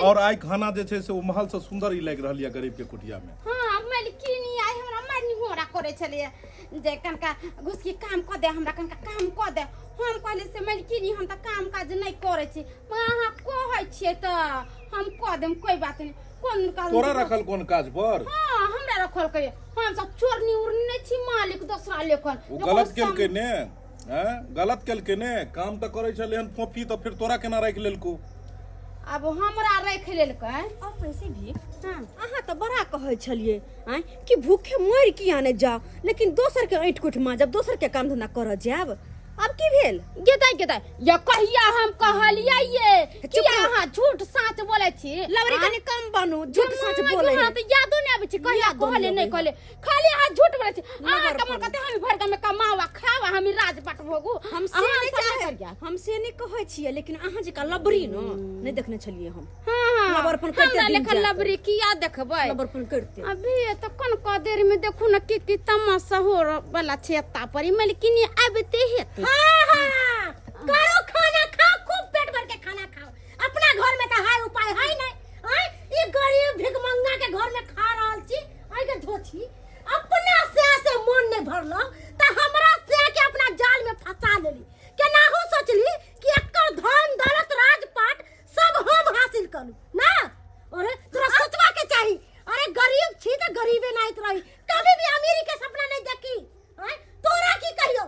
और आइ खाना जे छै से ओ महल से सुंदर ही लागि रहल यऽ गरीब के कुटिया में। हाँ मलकिनी, आइ हमरा मारि निहोरा करै छलैए जे कनका घुसकी काम कऽ दे, हमरा कनका काम कऽ दे। हम कहलियै से मलकिनी, हम तऽ काम काज नहि करै छी, मगर अहाँ कहै छियै तऽ हम कऽ देम, कोइ बात नहि। कोन काज? तोरा रखल कोन काज पर? हाँ, हमरा रखलकै। हम सब चोरनी उरनी नहि छी मालिक, दोसरा लेखन। ओ गलत केलकै ने, हैं गलत केलकै ने। काम तऽ करै छलै हन फोफी, तऽ फिर तोरा केना राखि लेलको? आब हमरा राखि लेलकै। और वैसे भी हाँ। अहाँ तऽ बड़ा कहै छलियै आँय कि भूखे मरि किया नहि जाओ, लेकिन दोसर के ऐंठ कुठ माजब, दोसर के काम धंधा करऽ जायब। आब की भेल? गेदाइ गेदाइ या कहिया हम कहलियै ये कि चुप रहू। अहाँ झूठ साँच बोलै छी? लवरी आँय? कनि कम बनू, झूठ साँच बोलै हमरा है। तऽ यादो नहि आबै छै कहिया यादो कहले नहि नहि अबै। कहले, खाली अहाँ झूठ बोलै छी। लबर अहाँके मन बनू। कहते हम भरि गाममे कमाउ आ खाउ आ हम ई राजपाट भोगू। हम से अहाँ नहीं सब नहि चाहे करिया। हम से नहीं कहै छियै, लेकिन अहाँ जेका लबरी न नहीं देखने छलियै हम। हाँ, लबरपन करते हमरा दिन लेखा जायत। लबरी किया देखबै? लबरपन करते। अभी तऽ कोन क देर में देखू न की की तमाशा हो वाला छै एत्ता पर, ई मलकिनी आबिते हेतै। हाँ हाँ, करो खाना खाओ, खूब पेट भर के खाना खाओ। अपना घर में तो हाय उपाय है नहीं। आय ई गरीब भिखमंगा के घर में खा रहल छी। आय के धोछी अपना से से मन नहीं भरल त हमरा से के अपना जाल में फंसा लेली। केनाहू सोचली कि एकर धन दौलत राजपाट सब हम हासिल करू ना। अरे तोरा सोचवा के चाही, अरे गरीब छी त गरीबे नाहित रही, कभी भी अमीरी के सपना नहीं देखी। आय तोरा की कहियो,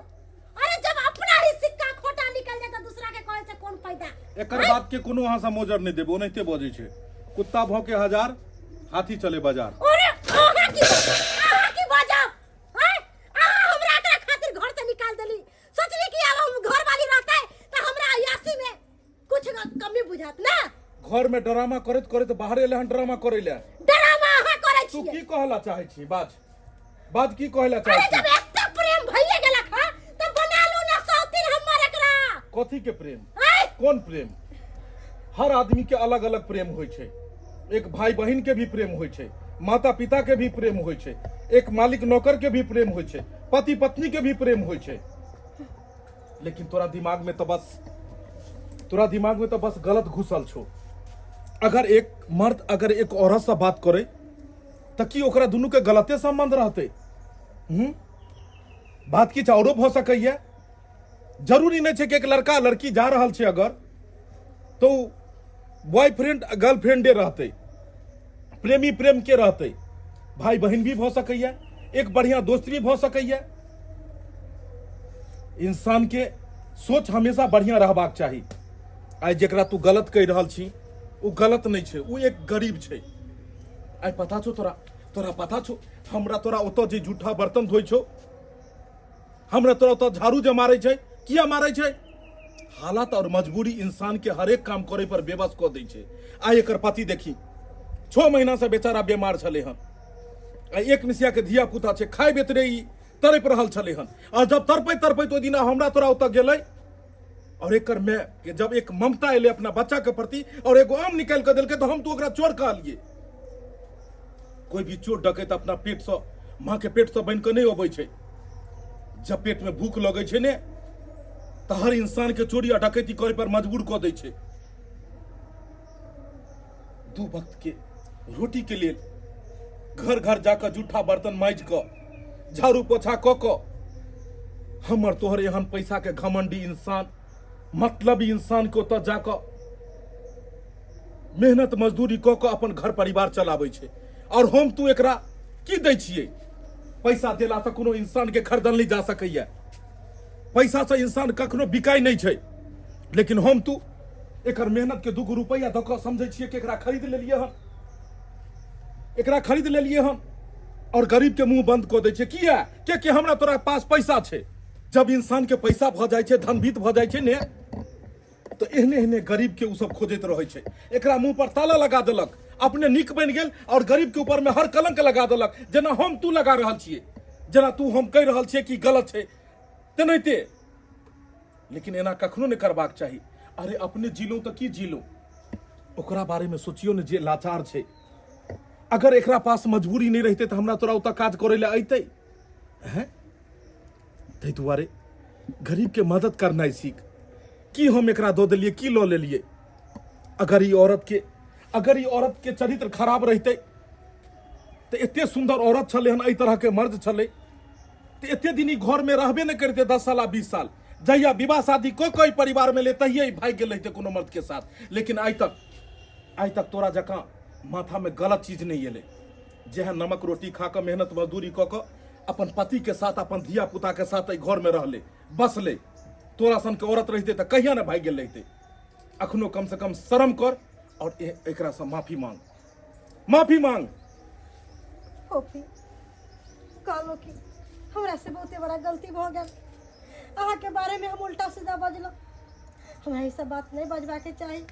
अरे जब अपना ही सिक्का खोटा निकल जाए तो दूसरा के कहे से कौन फायदा? एकर बात के कोनो अहाँ समोजर नहि देबै, ओनाहिते बजै छै। कुत्ता भौंके हजार, हाथी चले बाजार। अरे अहाँ की अहाँ की बजाब? आय अहाँ हमरा एकरा खातिर घर से निकाल देली। सोचली कि अब हम घर वाली रहते तो हमरा अयासी में कुछ कमी बुझात ना। घर में ड्रामा करैत करैत बाहर एले हन ड्रामा करै ले। ड्रामा अहाँ करै तू छियै। की कहला चाहै छी? बाज बाज, की कहला चाहै अरे छी? जब एते प्रेम भइए गेलक हँ त बना लू ना सौतीन हमर एकरा। कथी के प्रेम? आय कोन प्रेम? हर आदमी के अलग अलग प्रेम होइ छै। एक भाई बहिन के भी प्रेम होइ छै, माता पिता के भी प्रेम होइ छै, एक मालिक नौकर के भी प्रेम होइ छै, पति पत्नी के भी प्रेम होइ छै। लेकिन तोरा दिमाग में तो बस, तोरा दिमाग में तो बस गलत घुसल छो। अगर एक मर्द अगर एक औरत से बात करे त की ओकरा दुनू के गलते संबंध रहते? हम्म बात किछु औरो भऽ सकैया। जरूरी नहि छै कि एक लड़का लड़की जा रहल छै अगर तो बॉयफ्रेंड गर्लफ्रेंडे रहतै, प्रेमी प्रेम के रहतै, भाई बहिन भी भऽ सकैया, एक बढ़िया दोस्त भी भऽ सकैया। इंसान के सोच हमेशा बढ़िया रहबाक चाही। आइ जकरा तू गलत कहि रहल छी ओ गलत नहि छै, ओ एक गरीब छै। आइ पता छौ तोरा, तोरा पता छौ हमरा तोरा ओतऽ जे जूठा बर्तन धोइ छौ, हमरा तोरा ओतऽ झाड़ू जे मारै छै, किया मारै छै? हालत और मजबूरी इंसान के हरेक काम करे पर बेबस कऽ दै छै। आइ एकर पति देखी 6 महीना से बेचारा बीमार छलै हन, आ एक मिसिया के धिया पुता छै, खाइ बेतरे ई तड़पि रहल छलै हन। आ जब तड़पैत तड़पैत ओहि दिना हमरा तोरा ओतऽ गेलै और एकर माय के जब एक ममता एलै अपना बच्चा के प्रति और एगो आम निकालि कऽ देलकै, तऽ हम तो ओकरा चोर कहलियै। कोई भी चोर डकैत अपना पेट से, माँ के पेट से बनि कऽ नहि अबै छै। जब पेट में भूख लगै छै ने तऽ हर इंसान के चोरी आ डकैती करे पर मजबूर कऽ दै छै। दू वक्त के रोटी के लेल घर घर जाकऽ जूठा बर्तन माजि कऽ झाड़ू पोछा कऽ कऽ हमर तोहर एहन पैसा के घमंडी इंसान, मतलबी इंसान के ओतऽ जाकऽ मेहनत मजदूरी कऽ कऽ अपन घर परिवार चलाबै छै। और हम तू एकरा की दै छियै? पैसा देलासँ कोनो इंसान के खरीदल नहि जा सकैया, पैसासँ इंसान कखनो बिकाइ नहि छै। लेकिन हम तू एकर मेहनत के 2 रुपैआ दऽ कऽ समझै छियै कि एकरा खरीद लेलियै हन, एकरा खरीद लेलियै हन, और गरीब के मुंह बंद कऽ दै छियै। किया? कियाकि हमरा तोरा पास पैसा छै। जब इंसान के पैसा भऽ जाइ छै, धनभीत भऽ जाइ छै ने, तऽ एहने एहने गरीब के ओ सब खोजैत रहै छै। एकरा मुंह पर ताला लगा देलक, अपने नीक बनि गेल और गरीब के ऊपर में हर कलंक लगा देलक, जेना हम तू लगा रहल छियै, जेना तू हम कहि रहल छियै कि गलत छै तेनाहिते। लेकिन एना कखनो नहि करबाक चाही। अरे अपने जीलहुँ तऽ की जीलहुँ, ओकरा बारे में सोचियो ने जे लाचार छै। अगर एकरा पास मजबूरी नहि रहितै तऽ हमरा तोरा ओतऽ काज करै लए अयतै? हैं, ताहि दुआरे गरीब के मदद करनाइ सीख। की हम एकरा दऽ देलियै, की लऽ लेलियै? अगर ई औरत के, अगर ई औरत के चरित्र खराब रहितै तऽ एते सुन्दर औरत छलै हन, एहि तरह के मर्द छलै तऽ एते दिन ई घर में रहबे नहि करितै 10 साल आ 20 साल। जहिया विवाह शादी कऽ कऽ एहि परिवार में ले तहिये ई भागि गेल रहितै कोनो मर्द के साथ। लेकिन आइ तक तोरा जकाँ माथा में गलत चीज नहि एलै। जेहन नमक रोटी खा कऽ मेहनत मजदूरी कऽ कऽ अपन पति के साथ अपन धिया पुता के साथ एहि घर में रहलै बसलै। तोरा सन के औरत रहितै तऽ कहिया ने भागि गेल रहितै। अखनो कम से कम शर्म कर और एकरा से माफी मांग, माफी मांग। फोफी कहलो कि हमरा से बहुते बड़ा गलती भऽ गेल, अहाँके बारे में हम उल्टा सीधा बजलहुँ, हमरा ई सब बात नहीं बजबाके चाही,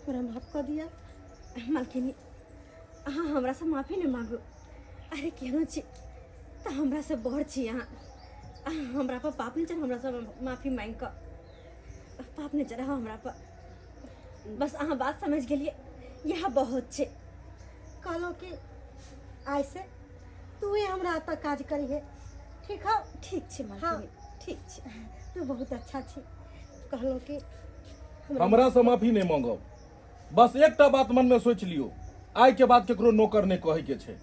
हमरा माफ कऽ दिअ। मालकिनी अहाँ हमरा से माफी नहीं मांगू। अरे केहनो छी तऽ हमरा से बड़ छी अहाँ, हमरा पर पाप नहि चढ़ हमरा सब माफी मांगि कऽ पाप नहि चढ़ाउ हमरा पर बस अहाँ बात समझ गेलियै इएह बहुत छै कहलहुँ कि आइ से तूहे हमरा एतऽ काज करिहे ठीक हौ ठीक छै मालकिनी ठीक छै तू बहुत अच्छा छी कहलहुँ कि हमरा से माफी नहि मांगब बस एकटा बात मन में सोच लियो आइ के बाद केकरो नौकर नहि कहै के छै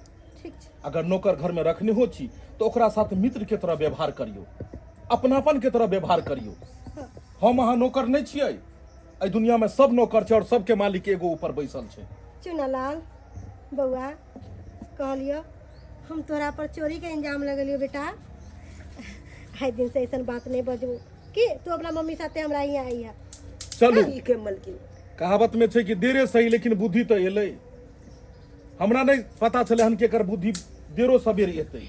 ठीक छै अगर नौकर घर में रखने हो छी तो ओकरा साथ मित्र के तरह व्यवहार करियो अपनापन के तरह व्यवहार करियो हम अहाँ नौकर नहि छियै एहि दुनिया में सब नौकर छै और सबके मालिक एगो ऊपर बैसल छै चुनालाल बौआ कहलियो हम तोरा पर चोरी के इंजाम लगेलियो बेटा आइ दिन से ऐसन बात नहीं बजबू की तू अपना मम्मी साथे हमरा यहाँ आई है चलू ठीक है मलकिन कहावत में छै कि देरे सही लेकिन बुद्धि तऽ एलै हमरा नहि पता छलै हन कि एकर बुद्धि देरो सबेर एतै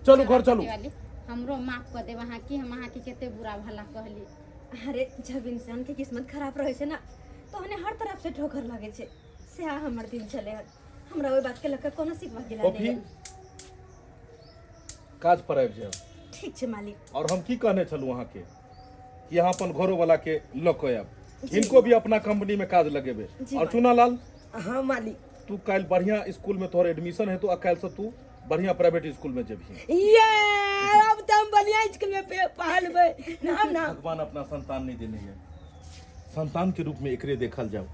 चलू घर चलू वाली हमरो माफ कऽ देब अहाँ की हम अहाँके कते बुरा भला कहली अरे जब इंसान के किस्मत खराब रहै छै ने तो ओहने हर तरफ से ठोकर लगै छै सएह हमर दिन छलै हन हमरा ओहि बात के लऽ कऽ कोनो शिकवा गिला कॉफी नहि काज पर आबि जायब ठीक छै मालिक और हम की कहने छलहुँ अहाँके कि अहाँ अपन घरोवाला के लऽ कऽ आयब हिनको भी अपना कंपनी में काज लगेबै जी और मालिक। चुनालाल हाँ मालिक तू काल्हि बढ़िया स्कूल में तोहर एडमिशन हेतौ आ काल्हि से तू बढ़िया प्राइवेट स्कूल में जेबही ये अब तो हम बढ़िया स्कूल में पढ़बै नाम नाम भगवान अपना संतान नहीं देने है संतान के रूप में एकरे देखल जाओ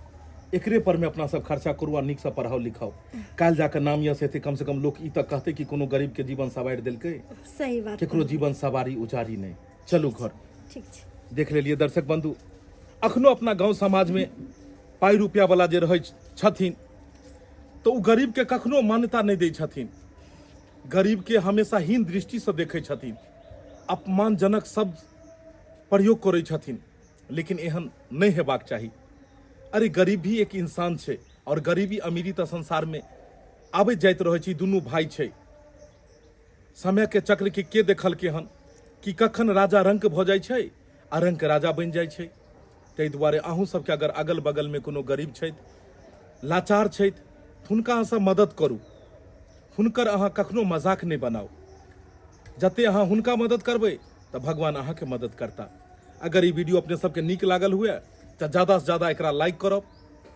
एकरे पर में अपना सब खर्चा करू आ नीक से पढ़ाओ लिखाओ काल्हि जाके नाम यश हेतै कम से कम लोक ई तक कहते कि कोनो गरीब के जीवन सवारि देलकै सही बात केकरो जीवन सवारी उजारी नहि चलू घर ठीक छै देख लेलियै दर्शक बंधु अखनो अपना गांव समाज में पाइ रुपया वाला जे रहै छथिन तऽ ओ गरीब के कखनो मान्यता नहि दै छथिन गरीब के हमेशा हीन दृष्टिसँ देखै छथिन अपमानजनक शब्द प्रयोग करै छथिन लेकिन एहन नहि हेबाक चाही अरे गरीब भी एक इंसान छै और गरीबी अमीरी तऽ संसार में आबैत जाइत रहै छै दुनू भाई छै समय के चक्र के के देखलकै हन कि कखन राजा रंक भऽ जाइ छै आ रंक राजा बनि जाइ छै ताहि दुआरे अहूँ सबके अगर अगल बगलमे कोनो गरीब छथि लाचार छथि हुनका अहाँ सब मदद करू हुनकर अहाँ कखनो मजाक नहि बनाउ जते अहाँ हुनका मदद करबै तऽ भगवान अहाँके मदद करता अगर ई वीडियो अपने सबके नीक लागल हुए तऽ ज़्यादा से ज़्यादा एकरा लाइक करब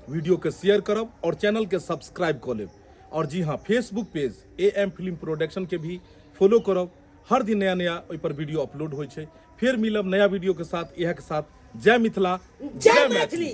वीडियो के शेयर करब और चैनल के सब्सक्राइब कऽ लेब और जी हाँ Facebook page A M film production के भी फॉलो करब हर दिन नया नया ओहि पर वीडियो अपलोड होइ छै फेर मिलब नया वीडियो के साथ इएह के साथ जय मिथिला जय मैथिली।